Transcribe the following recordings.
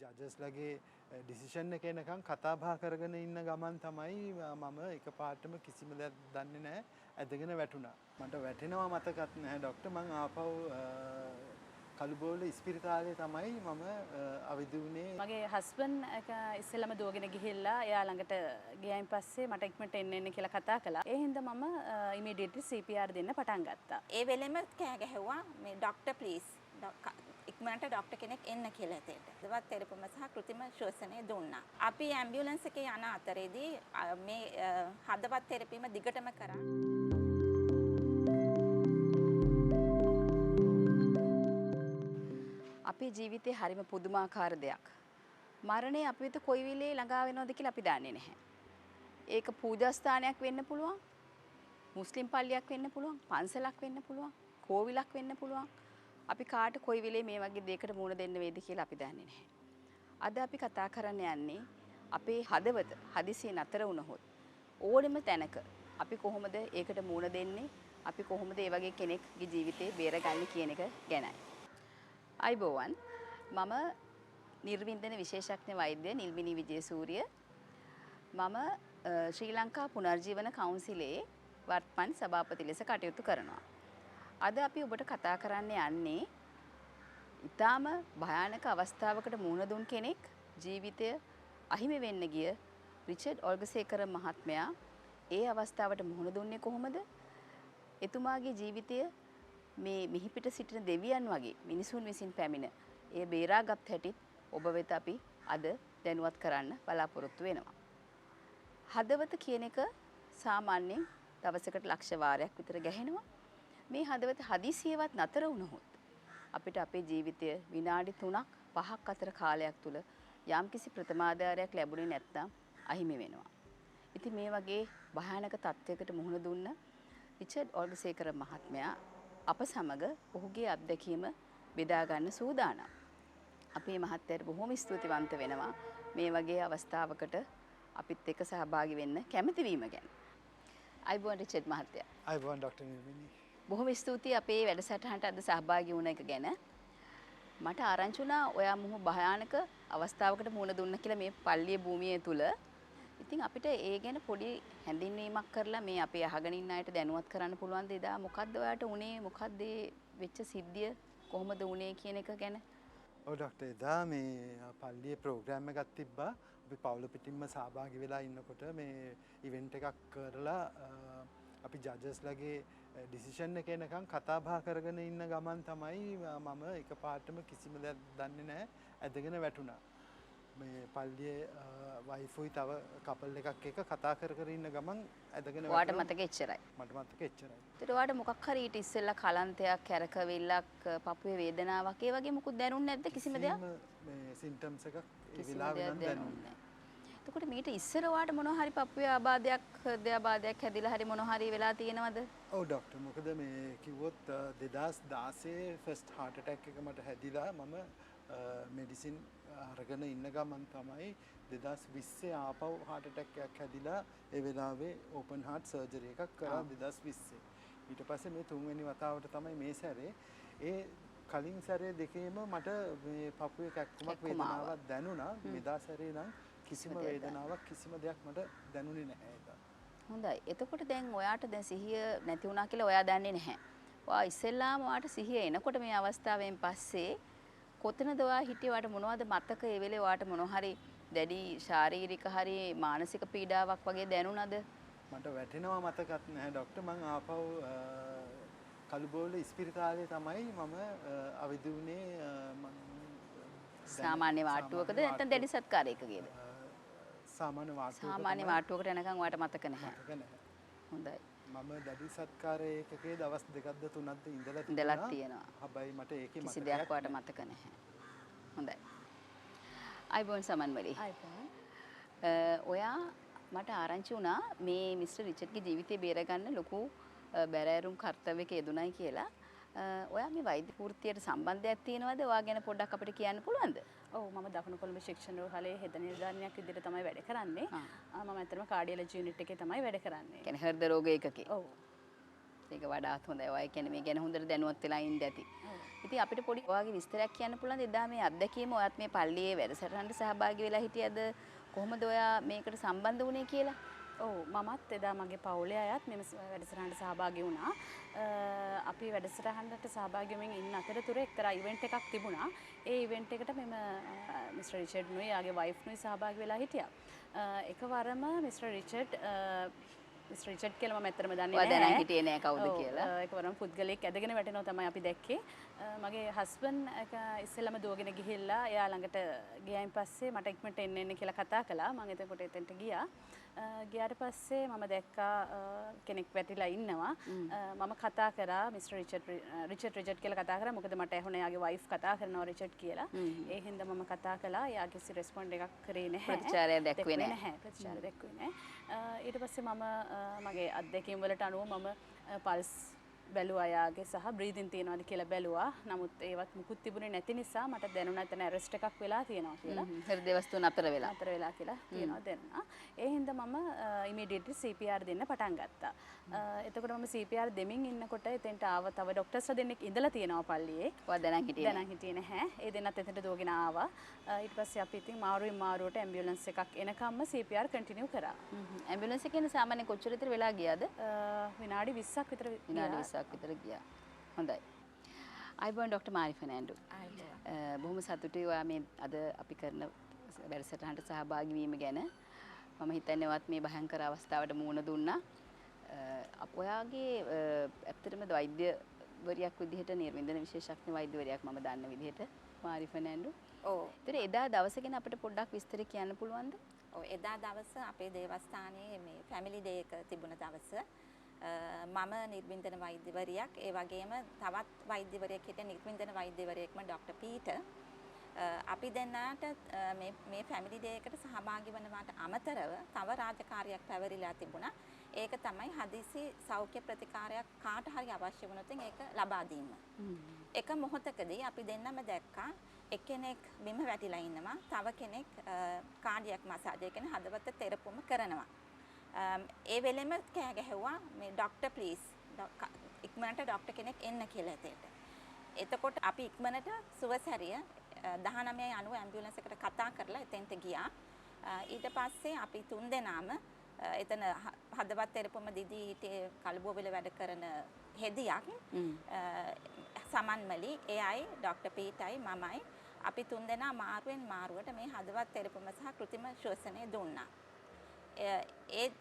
ජජස්ලගේ decision එක එනකන් කතා බහ කරගෙන ඉන්න ගමන් තමයි මම එකපාරටම කිසිම දෙයක් දන්නේ නැහැ ඇදගෙන වැටුණා. මට වැටෙනවා මතකත් නැහැ ඩොක්ටර්. මං ආපහු කළුබෝල ඉස්පිරිතාලේ තමයි මම අවදි වුණේ. මගේ හස්බන්ඩ් එක ඉස්සෙල්ලම දුවගෙන ගිහිල්ලා එයා ළඟට ගියායින් පස්සේ මට ඉක්මනට එන්න එන්න කියලා කතා කළා. ඒ හින්දා මම ඉමීඩියට්ලි CPR දෙන්න පටන් ගත්තා. ඒ වෙලෙම කෑ ගැහුවා මේ ඩොක්ටර් ප්ලීස් ඉක්මනට ඩොක්ටර් කෙනෙක් එන්න කියලා එතෙන්ට. හදවත් තෙරපුම සහ කෘත්‍රිම ශ්වසනය දුන්නා. අපි ඇම්බියුලන්ස් එකේ යන අතරේදී මේ හදවත් තෙරපීම දිගටම කරා. අපේ ජීවිතේ හරිම පුදුමාකාර දෙයක්. මරණය අපි වෙත කොයි වෙලේ ළඟා වෙනවද කියලා අපි දන්නේ නැහැ. ඒක පූජා ස්ථානයක් වෙන්න පුළුවන්, මුස්ලිම් පල්ලියක් වෙන්න පුළුවන්, පන්සලක් වෙන්න පුළුවන්, කෝවිලක් වෙන්න පුළුවන්. අපි කාට කොයි වෙලේ මේ වගේ දෙයකට මුහුණ දෙන්න වේද කියලා අපි දන්නේ නැහැ. අද අපි කතා කරන්න යන්නේ අපේ හදවත හදිසියෙ නතර වුණහොත් ඕනෙම තැනක අපි කොහොමද ඒකට මුහුණ දෙන්නේ, අපි කොහොමද ඒ වගේ කෙනෙක්ගේ ජීවිතේ බේරගන්නේ කියන එක ගැනයි. අයිබෝවන්, මම නිර්වින්දන විශේෂඥ වෛද්‍ය නිල්මිනී විජේසූරිය. මම ශ්‍රී ලංකා පුනර්ජීවන කවුන්සිලයේ වර්තමාන සභාපති ලෙස කටයුතු කරනවා. අද අපි ඔබට කතා කරන්න යන්නේ ඊටාම භයානක අවස්ථාවකට මුහුණ දුන් කෙනෙක්, ජීවිතය අහිමි වෙන්න ගිය රිචඩ් ඔල්ගසේකර මහත්මයා ඒ අවස්ථාවට මුහුණ දුන්නේ කොහොමද? එතුමාගේ ජීවිතය මේ මිහිපිට සිටින දෙවියන් වගේ මිනිසුන් විසින් පැමිණ ඒ බේරාගත් හැටිත් ඔබ වෙත අපි අද දැනුවත් කරන්න බලාපොරොත්තු වෙනවා. හදවත කියන එක සාමාන්‍යයෙන් දවසකට ලක්ෂ වාරයක් විතර ගැහෙනවා. මේ හදවත හදිසියෙවත් නතර වුණහොත් අපිට අපේ ජීවිතය විනාඩි 3ක් 5ක් අතර කාලයක් තුල යම්කිසි ප්‍රථමාධාරයක් ලැබුණේ නැත්නම් අහිමි වෙනවා. ඉතින් මේ වගේ භයානක තත්ත්වයකට මුහුණ දුන්න රිචඩ් ඔල්ගසේකර මහත්මයා අප සමග ඔහුගේ අත්දැකීම බෙදා ගන්න සූදානම්. අපේ මහත්තයාට බොහොම ස්තුතිවන්ත වෙනවා මේ වගේ අවස්ථාවකට අපිත් එක්ක සහභාගී වෙන්න කැමති වීම ගැන. අයිබෝන් රිචඩ් මහත්තයා. අයිබෝන් ඩොක්ටර් නිල්මිනී. බොහොම ස්තුතියි අපේ වැඩසටහනට අද සහභාගී වුණ එක ගැන. මට ආරංචි වුණා ඔයා මුහු භයානක අවස්ථාවකට මුහුණ දුන්න කියලා මේ පල්ලිය භූමිය තුල. ඉතින් අපිට ඒ ගැන පොඩි හැඳින්වීමක් කරලා මේ අපේ අහගෙන ඉන්න අයට දැනුවත් කරන්න පුළුවන්ද? එදා මොකද්ද ඔයාට උනේ, මොකද්ද ඒ වෙච්ච සිද්ධිය, කොහොමද උනේ කියන එක ගැන? ඔව් ඩොක්ටර්, එදා මේ පල්ලියේ ප්‍රෝග්‍රෑම් එකක් තිබ්බා. අපි පවුල පිටින්ම සහභාගී වෙලා ඉන්නකොට මේ ඉවෙන්ට් එකක් කරලා අපි ජජස්ලගේ ඩිසිෂන් එක එනකන් කතා බහ කරගෙන ඉන්න ගමන් තමයි මම එකපාරටම කිසිම දෙයක් දන්නේ නැහැ ඇදගෙන වැටුණා. මේ පල්ලියේ වයිෆුයි තව කපල් එකක් එක්ක කතා කර කර ඉන්න ගමන් ඇදගෙන වැටුණා. ඔයාට මතක එච්චරයි? මට මතක එච්චරයි. ඒතර ඔයාට මොකක් හරි ඊට ඉස්සෙල්ලා කලන්තයක්, කැරකවිල්ලක්, පපුවේ වේදනාවක් ඒ වගේ මොකුත් දැනුන්නේ නැද්ද කිසිම දෙයක්? මේ සිම්ප්ටම්ස් එකක් ඒ වෙලාවේ නම් දැනුන්නේ නැහැ. එතකොට මීට ඉස්සර ඔයාට මොනවා හරි පපුවේ ආබාධයක්, හෘද ආබාධයක් හැදිලා හරි මොනවා හරි වෙලා තියෙනවද? ඔව් ඩොක්ටර්, මොකද මේ කිව්වොත් 2016 ෆස්ට් හાર્ට් ඇටැක් එක මට හැදිලා මම මෙඩිසින් අරගෙන ඉන්න ගමන් තමයි 2020 ආපහු හાર્ට් ඇටැක් එකක් හැදිලා ඒ වෙලාවේ ඕපන් හાર્ට් සර්ජරි එකක් කරා 2020. ඊට පස්සේ මේ තුන්වෙනි වතාවට තමයි මේ සැරේ. ඒ කලින් සැරේ දෙකේම මට මේ පපුවේ කැක්කුමක් වේදනාවක් දැනුණා. මෙදා සැරේ නම් කිසිම වේදනාවක් කිසිම දෙයක් මට දැනුනේ නැහැ ඒක. හොඳයි. එතකොට දැන් ඔයාට දැන් සිහිය නැති වුණා කියලා ඔයා දන්නේ නැහැ. ඔයා ඉස්සෙල්ලාම ඔයාට සිහිය එනකොට මේ අවස්ථාවෙන් පස්සේ කොතනද ඔයා හිටියේ? ඔයාට මොනවද මතක? ඒ වෙලේ ඔයාට මොන හරි දැඩි ශාරීරික හරි මානසික පීඩාවක් වගේ දැනුණාද? මට වැටෙනවා මතකත් නැහැ ඩොක්ටර්. මං ආපහු කළුබෝල ඉස්පිරිතාලේ තමයි මම අවදි වුණේ. සාමාන්‍ය වාට්ටුවකද නැත්නම් දැඩි සත්කාරයකගේද? සාමාන්‍ය වාට්ටුවක. සාමාන්‍ය වාට්ටුවකට යනකම් ඔයාට මතක නැහැ. මතක නැහැ. හොඳයි. මම දැඩි සත්කාරයකගේ දවස් දෙකක්ද තුනක්ද ඉඳලා ඉඳලා තියෙනවා. හැබැයි මට ඒකේ කිසි දෙයක් ඔයාට මතක නැහැ. හොඳයි. අයිබෝන් සමන්මලි. අයිබෝන්. ඔයා මට ආරංචි වුණා මේ මිස්ටර් රිචඩ්ගේ ජීවිතය බේරගන්න ලොකු බැරෑරුම් කර්තව්‍යයක යෙදුණයි කියලා. ඔයා මේ වෛද්‍ය වෘත්තියට සම්බන්ධයක් තියෙනවද? ඔයා ගැන පොඩ්ඩක් අපිට කියන්න පුළුවන්ද? ඔව්, මම දකුණු කොළඹ ශික්ෂණ රෝහලේ හෙද නිලධාරිනියක් විදිහට තමයි වැඩ කරන්නේ. මම ඇත්තටම කාඩියොලොජි යුනිට් එකේ තමයි වැඩ කරන්නේ. කියන්නේ හෘද රෝග ඒකකේ. ඔව්. ඒක වඩාත් හොඳයි. ඔය කියන්නේ මේ ගැන හොඳට දැනුවත් වෙලා ඉන්න ඇති. ඉතින් අපිට පොඩි ඔයාගේ විස්තරයක් කියන්න පුළුවන්ද එදා මේ අත්දැකීම? ඔයත් මේ පල්ලියේ වැඩසටහනට සහභාගී වෙලා හිටියද? කොහොමද ඔයා මේකට සම්බන්ධ වුණේ කියලා? ඔව්, මමත් එදා මගේ පවුලේ අයත් මෙම වැඩසටහනට සහභාගී වුණා. අපි වැඩසටහනට සහභාගී වෙමින් ඉන්න අතරතුර එක්තරා ඉවෙන්ට් එකක් තිබුණා. ඒ ඉවෙන්ට් එකට මෙම මිස්ටර් රිචඩ් නුයි එයාගේ වයිෆ් නුයි සහභාගී වෙලා හිටියා. එකවරම මිස්ටර් රිචඩ්, මිස්ටර් රිචඩ් කියලා මම ඇත්තටම දන්නේ නෑ. දැනන් හිටියේ නෑ කවුද කියලා. එකවරම පුද්ගලයෙක් ඇදගෙන වැටෙනවා තමයි අපි දැක්කේ. මගේ හස්බන්ඩ් එක ඉස්සෙල්ලම දුවගෙන ගිහිල්ලා එයා ළඟට ගියායින් පස්සේ මට ඉක්මනට එන්න එන්න කියලා කතා කළා. මම එතකොට එතෙන්ට ගියා. ගියාට පස්සේ මම දැක්කා කෙනෙක් වැටිලා ඉන්නවා. මම කතා කරා මිස්ටර් රිචඩ්, රිචඩ් රිචඩ් කියලා කතා කරා. මොකද මට ඇහුණා එයාගේ වයිෆ් කතා කරනවා රිචඩ් කියලා. ඒ හින්දා මම කතා කළා. එයා කිසි රෙස්පොන්ඩ් එකක් කරේ නැහැ. ප්‍රතිචාරය දැක්ුවේ නැහැ. ප්‍රතිචාර දැක්ුවේ නැහැ. ඊට පස්සේ මම මගේ අත්දැකීම් වලට අනුව මම පල්ස් බැලුවා එයාගේ සහ බ්‍රීතින් තියනවාද කියලා බැලුවා. නමුත් ඒවත් මුකුත් තිබුණේ නැති නිසා මට දැනුණා එතන ඇරෙස්ට් එකක් වෙලා තියෙනවා කියලා. හෘද වස්තුව නතර වෙලා. නතර වෙලා කියලා තියෙනවා දැනුණා. ඒ හින්දා මම ඉමීඩියට්ලි CPR දෙන්න පටන් ගත්තා. එතකොට මම CPR දෙමින් ඉන්නකොට එතෙන්ට ආව තව ඩොක්ටර්ස්ලා දෙන්නෙක් ඉඳලා තියෙනවා පල්ලියේ. ඔයා දැනන් හිටියේ නෑ? දැනන් හිටියේ නැහැ. ඒ දෙන්නත් එතෙන්ට දුවගෙන ආවා. ඊට පස්සේ අපි ඉතින් මාරුවෙන් මාරුවට ඇම්බියුලන්ස් එකක් එනකම්ම CPR කන්ටිනියු කරා. ඇම්බියුලන්ස් එකේ සාමාන්‍යයෙන් කොච්චර විතර වෙලා ගියාද? විනාඩි 20ක් විතර. විනාඩි 20ක් විතර ගියා. හොඳයි. අයිබෝන් ඩොක්ටර් මාරි ෆර්නැන්ඩෝ. බොහොම සතුටුයි ඔයා මේ අද අපි කරන වැඩසටහනට සහභාගී වීම ගැන. මම හිතන්නේ ඔයාත් මේ භයංකර අවස්ථාවට මුහුණ දුන්නා. ඔයාගේ ඇත්තටම වෛද්‍යවරියක් විදිහට නිර්වින්දන විශේෂඥ වෛද්‍යවරියක් මම දන්න විදිහට මාරි ෆර්නැන්ඩෝ. ඔව්. ඒතර එදා දවස ගැන අපිට පොඩ්ඩක් විස්තර කියන්න පුළුවන්ද? ඔව්, එදා දවස අපේ දේවස්ථානයේ මේ ෆැමිලි ඩේ එක තිබුණ දවස. මම නිර්වින්දන වෛද්‍යවරියක්, ඒ වගේම තවත් වෛද්‍යවරයෙක් හිටිය නිර්වින්දන වෛද්‍යවරයෙක්ම ඩොක්ටර් පීටර්. අපි දෙන්නාට මේ ෆැමිලි ඩේ එකට සහභාගී වනවාට අමතරව තව රාජකාරියක් පැවරිලා තිබුණා. ඒක තමයි හදිසි සෞඛ්‍ය ප්‍රතිකාරයක් කාට හරි අවශ්‍ය වුණොත් ඒක ලබා දීම. එක මොහොතකදී අපි දෙන්නම දැක්කා එක්කෙනෙක් බිම වැටිලා ඉන්නවා, තව කෙනෙක් කාඩියක් මසාජ්, ඒ කියන්නේ හදවත තෙරපුම කරනවා. ඒ වෙලෙම කෑ ගැහුවා මේ ඩොක්ටර් ප්ලීස්, ඉක්මනට ඩොක්ටර් කෙනෙක් එන්න කියලා එතෙන්ට. එතකොට අපි ඉක්මනට සුවසැරිය 1990 ඇම්බියුලන්ස් එකට කතා කරලා එතෙන්ට ගියා. ඊට පස්සේ අපි තුන් දෙනාම එතන හදවත් තෙරපුම දිදී හිටියේ කළුබෝවිල වැඩ කරන හෙදියක් සමන්මලි, එයයි ඩොක්ටර් පීටයි මමයි අපි තුන් දෙනා මාරුවෙන් මාරුවට මේ හදවත් තෙරපුම සහ කෘත්‍රිම ශ්වසනය දුන්නා. ඒ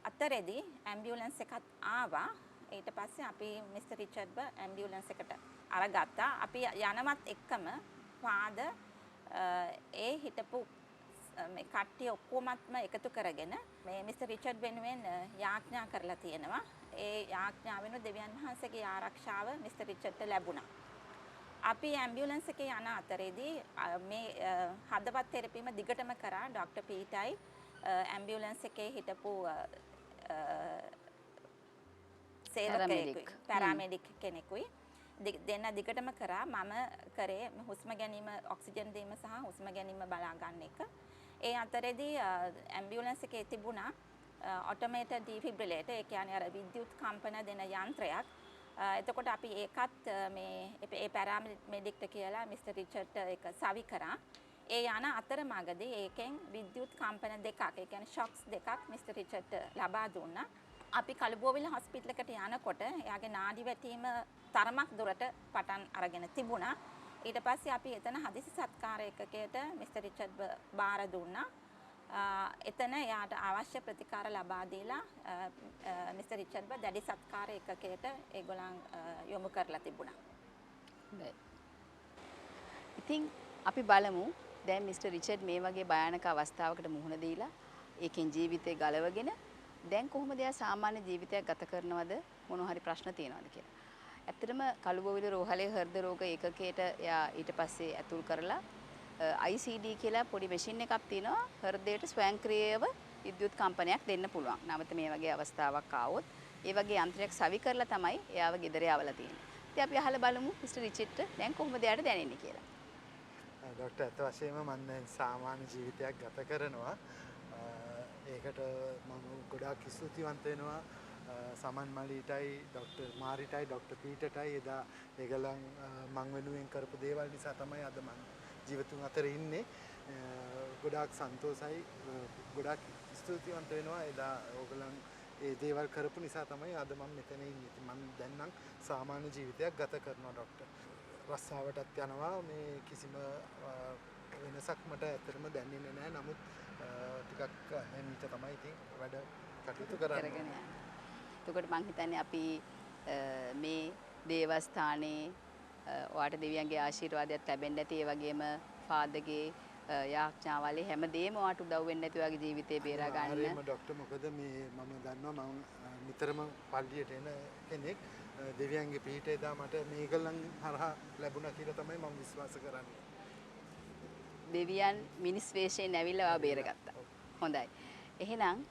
අතරේදී ඇම්බියුලන්ස් එකත් ආවා. ඊට පස්සේ අපි මිස්ටර් රිචඩ්ව ඇම්බියුලන්ස් එකට අරගත්තා. අපි යනවත් එක්කම පාද ඒ හිටපු මේ කට්ටිය ඔක්කොමත්ම එකතු කරගෙන මේ මිස්ටර් රිචඩ් වෙනුවෙන් යාඥා කරලා තියෙනවා. ඒ යාඥාව වෙනුවෙන් දෙවියන් වහන්සේගේ ආරක්ෂාව මිස්ටර් රිචඩ්ට ලැබුණා. අපි ඇම්බියුලන්ස් එකේ යන අතරේදී මේ හදවත් තෙරපීම දිගටම කරා ඩොක්ටර් පීටයි ඇම්බියුලන්ස් එකේ හිටපු සේවකයෙකුයි පැරාමෙඩික් කෙනෙකුයි දෙන්න දිගටම කරා. මම කරේ හුස්ම ගැනීම, ඔක්සිජන් දීම සහ හුස්ම ගැනීම බලා ගන්න එක. ඒ අතරේදී ඇම්බියුලන්ස් එකේ තිබුණා ඔටෝමේටඩ් ඩිෆිබ්‍රිලේටර්, ඒ කියන්නේ අර විද්‍යුත් කම්පන දෙන යන්ත්‍රයක්. එතකොට අපි ඒකත් මේ ඒ පැරාමෙඩික්ට කියලා මිස්ටර් රිචඩ්ට ඒක සවි කරා. ඒ යන අතරමඟදී ඒකෙන් විද්‍යුත් කම්පන දෙකක්, ඒ කියන්නේ ෂොක්ස් දෙකක් මිස්ටර් රිචඩ්ට ලබා දුන්නා. අපි කළුබෝවිල හොස්පිටල් එකට යනකොට එයාගේ නාඩි වැටීම තරමක් දුරට පටන් අරගෙන තිබුණා. ඊට පස්සේ අපි එතන හදිසි සත්කාර ඒකකයට මිස්ටර් රිචඩ් බාර දුන්නා. එතන එයාට අවශ්‍ය ප්‍රතිකාර ලබා දීලා මිස්ටර් රිචඩ්ව දැඩි සත්කාර ඒකකයට ඒගොල්ලන් යොමු කරලා තිබුණා. හොඳයි. ඉතින් අපි බලමු දැන් මිස්ටර් රිචඩ් මේ වගේ භයානක අවස්ථාවකට මුහුණ දීලා ඒකෙන් ජීවිතේ ගලවගෙන දැන් කොහොමද එයා සාමාන්‍ය ජීවිතයක් ගත කරනවද, මොන හරි ප්‍රශ්න තියෙනවද කියලා. ඇත්තටම කළුබෝවිල රෝහලේ හෘද රෝග ඒකකයට එයා ඊට පස්සේ ඇතුල් කරලා ICD කියලා පොඩි මැෂින් එකක් තියෙනවා, හෘදයට ස්වයංක්‍රීයව විද්‍යුත් කම්පනයක් දෙන්න පුළුවන්. නැවත මේ වගේ අවස්ථාවක් ආවොත් ඒ වගේ යන්ත්‍රයක් සවි කරලා තමයි එයාව ගෙදර යවලා තියෙන්නේ. ඉතින් අපි අහලා බලමු මිස්ටර් රිචඩ්ට දැන් කොහොමද එයාට දැනෙන්නේ කියලා. ඩොක්ටර්, ඇත්ත වශයෙන්ම මම දැන් සාමාන්‍ය ජීවිතයක් ගත කරනවා. ඒකට මම ගොඩාක් ස්තුතිවන්ත වෙනවා සමන් මලීටයි ඩොක්ටර් මාරිටයි ඩොක්ටර් පීටර්ටයි එදා ඒගොල්ලන් මං වෙනුවෙන් කරපු දේවල් නිසා තමයි අද මං ජීවතුන් අතර ඉන්නේ. ගොඩාක් සන්තෝසයි, ගොඩාක් ස්තුතිවන්ත වෙනවා එදා ඕගොල්ලන් ඒ දේවල් කරපු නිසා තමයි අද මම මෙතන ඉන්නේ. ඉතින් මං දැන් නම් සාමාන්‍ය ජීවිතයක් ගත කරනවා ඩොක්ටර්. රස්සාවටත් යනවා, මේ කිසිම වෙනසක් මට ඇත්තටම දැනෙන්නේ නැහැ. නමුත් ටිකක් හැමීට තමයි ඉතින් වැඩ කටයුතු කරන්න කරගෙන යන්නේ. එතකොට මං හිතන්නේ අපි මේ දේවස්ථානයේ ඔයාට දෙවියන්ගේ ආශිර්වාදයක් ලැබෙන්න ඇති. ඒ වගේම ෆාදර්ගේ යාඥාවලේ හැමදේම ඔයාට උදව් වෙන්න ඇති ඔයාගේ ජීවිතේ බේරා ගන්න. හරියම ඩොක්ටර්, මොකද මේ මම දන්නවා මම නිතරම පල්ලියට එන කෙනෙක්. දෙවියන්ගේ පිහිට එදා මට මේගොල්ලන් හරහා ලැබුණා කියලා තමයි මම විශ්වාස කරන්නේ. දෙවියන් මිනිස් වේශයෙන් ඇවිල්ලා ඔයාව බේරගත්තා. හොඳයි. එහෙනම්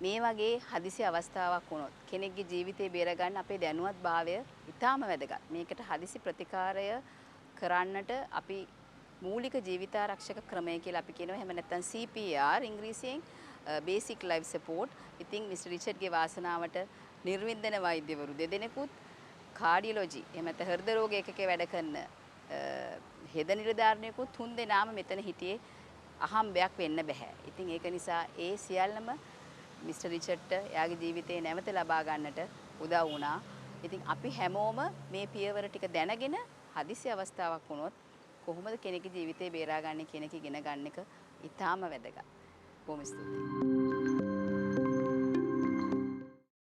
මේ වගේ හදිසි අවස්ථාවක් වුණොත් කෙනෙක්ගේ ජීවිතේ බේරගන්න අපේ දැනුවත් භාවය ඉතාම වැදගත්. මේකට හදිසි ප්‍රතිකාරය කරන්නට අපි මූලික ජීවිතාරක්ෂක ක්‍රමය කියලා අපි කියනවා. එහෙම නැත්නම් CPR ඉංග්‍රීසියෙන් බේසික් ලයිෆ් සපෝට්. ඉතින් මිස්ටර් රිචඩ්ගේ වාසනාවට නිර්වින්දන වෛද්‍යවරු දෙදෙනෙකුත් කාඩියොලොජි එහෙම නැත්නම් හෘද රෝග ඒකකයේ වැඩ කරන හෙද නිලධාරිනියකුත් තුන් දෙනාම මෙතන හිටියේ අහම්බයක් වෙන්න බෑ. ඉතින් ඒක නිසා ඒ සියල්ලම මිස්ටර් රිචඩ්ට එයාගේ ජීවිතේ නැවත ලබා ගන්නට උදව් වුණා. ඉතින් අපි හැමෝම මේ පියවර ටික දැනගෙන හදිසි අවස්ථාවක් වුණොත් කොහොමද කෙනෙකුගේ ජීවිතේ බේරා ගන්න කියන එක ඉගෙන ගන්න එක ඉතාම වැදගත්. බොහොම ස්තුතියි.